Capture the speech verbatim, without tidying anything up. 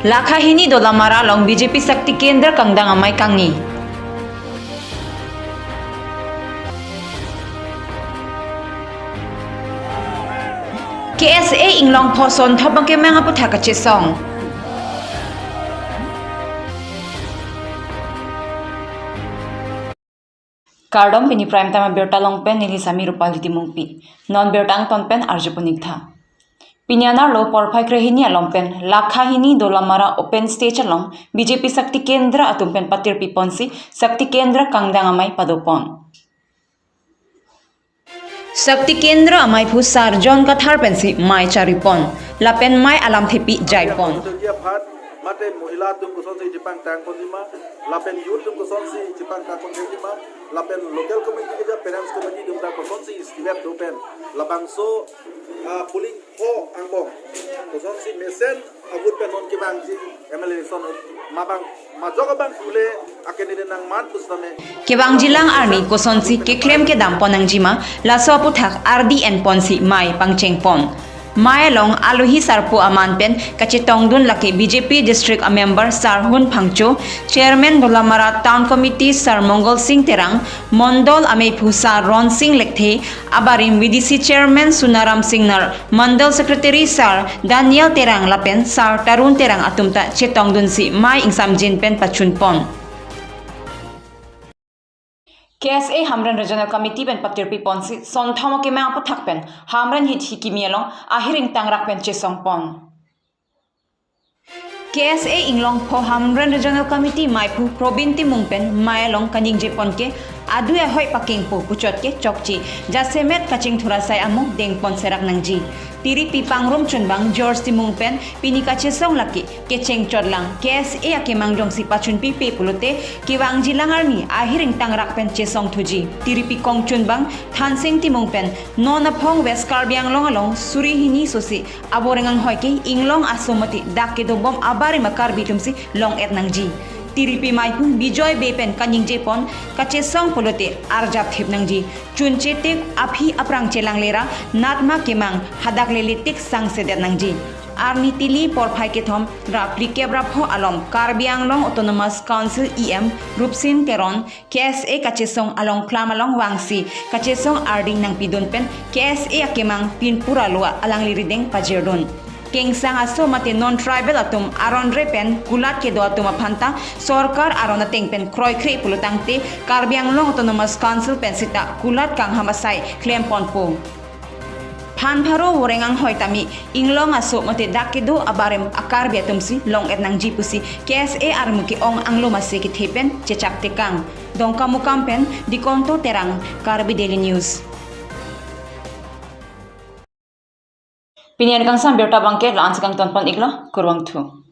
Lakha hini Dolamara along B J P Shakti Kendra kangdang amei kangni. K S A Inglongpho sonthom akemang aphuthak kachesong. Kardom, pini Prime Time abirta along pen neli Sami Rupali Timungpi. Non birta angton pen arjuponik tha. Pini anerlo porphai krehini along pen Lakha hini Dolamara open stage along B J P Shakti Kendra atum pen patirpi ponsi Shakti Kendra kangdang amei padopon. Shakti Kendra ameiphu Sar John Kathar pensi mei charipon lapen mei alam thepi jaipon. Mate mohila atum kosonsi chepangtang ponji ma, lapen youth atum kosonsi chepangtang ponji ma, lapen local committee keja parents committee atum ta kosonsi istivet do pen labangso, ah, polling pho angbong kosonsi mesen ahut pen non kevangji M L A election mabang majok abang pule akene nangman pusitame. Kevangjilang arni kosonsi keklem kedam pon nangji ma, laso aphuthak ardi en ponsi mei pangcheng pon. Mei along alohi sarpo aman pen kachetongdun lake B J P District a Member Sar Hun Phangcho, Chairman Dolamara Town Committee Sar Mongol Sing Terang, Mondol ameiphu Sar Ron Sing Lekthe, abarim V D C Chairman Sunaram Singnar, Mandal Secretary Sar Daniel Terang lapen Sar Tarun Terang atum ta chetongdunsi mei ingsamjin pen pachunpon. K S A Hamren Regional Committee pen patirpi ponsi sonthom akemang aphuthak pen Hamren hithi kimi along ahir ingtangrak pen chesongpon. K S A Inglongpho Hamren Regional Committee meiphu Probin Timung pen mei along kaningjepon ke adui ahoi pakengpo puchot ke chokche jasemet kachingthur asai amo dengpon serak nangji. Tiripi pangrum chunbang George Timung pen pini kachesong lake kecheng chotlang K S A akemang jongsi pachunpipe pulote kevangjilang arni ahir ingtangrak pen chesong thuji. Tiripi kong chunbang Thansing Timung pen non aphong West Karbi Anglong along suri hini sosi aboreng anghoi ke inglong aso mate dak kedobom abarim a Karbi atumsi long-et nangji. Tiripi meiphu Bijoy Bey pen kaningjepon kachesong pulote arjap thip nangji. Chunche tik aphi aphrang chelanglera natma kemang hadak lele tik sangsedet nangji. Arni tili porphai kethom ra phlikep ra pho alom Karbi Anglong Autonomous Council E M Rupsin Teron K S A kachesong along klam along vangsi kachesong ardi nangpidun pen K S A akemang pinpura lua alangli rideng pajirdun. Kengsang aso mate non tribal atum aron re pen kulat kedo atum aphanta sorkar aron ateng pen kroikre pulotangte Karbi Anglong Autonomous Council pen sita kulat kangham asai klemponpo. Phan pharo voreng anghoi tame inglong aso mate dak kedo abarim a Karbi atumsi long-et nangji pusi K S A armu ke-ong anglo mase kethe pen chechak tekang. Dongkamukam pen Dikonto Terang, Karbi Daily News. Pini an kangsam birta abangke la-ansi kangtonpon iklo, kurvangthu.